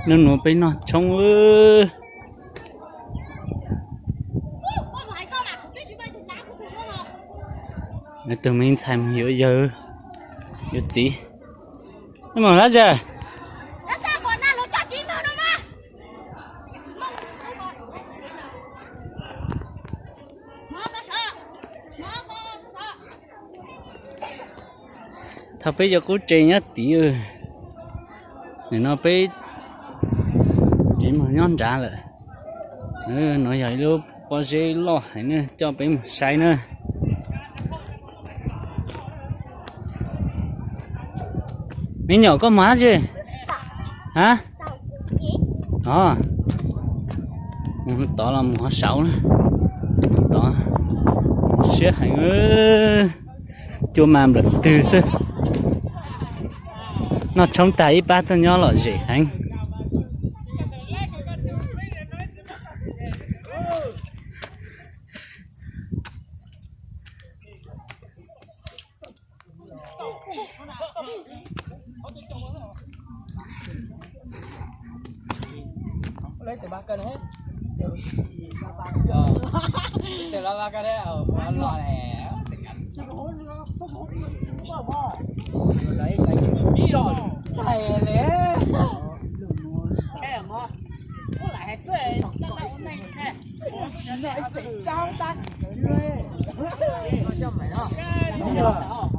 Nub nuav peb noj tshoob. Nws tus me ntxhais mus yuav yawg, yuav txiv. Mus dab tsi? Thaum peb cov qub tsev nyob tid, nim no peb tsev mus nyob nrad lawm. No yog ib lub pob zeb loj heev na, coj peb mus saib na. Me nyuam koj mus dab tsi? A, tod los mus hov saud na. Tod siab heev, cua mas nplawm twg xwb. Noj tshoob tag ib pab tuaj nyob lom zem heev.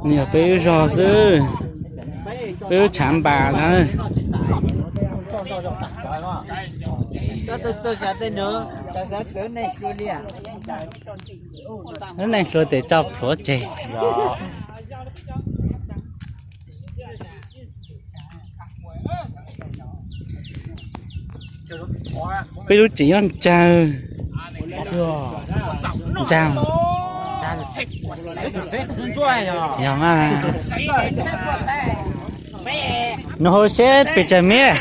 Nws yog peb lub zog xwb, peb lub tshav npas na. Lub neej hluas tes tso plhuav tseg. Peb lub tsev nyob ntsawg, ntsawg. Yog mas. Nws hu siab pes tsawg miv?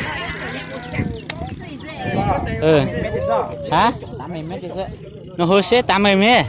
A, nws hu siab tav meeg miv.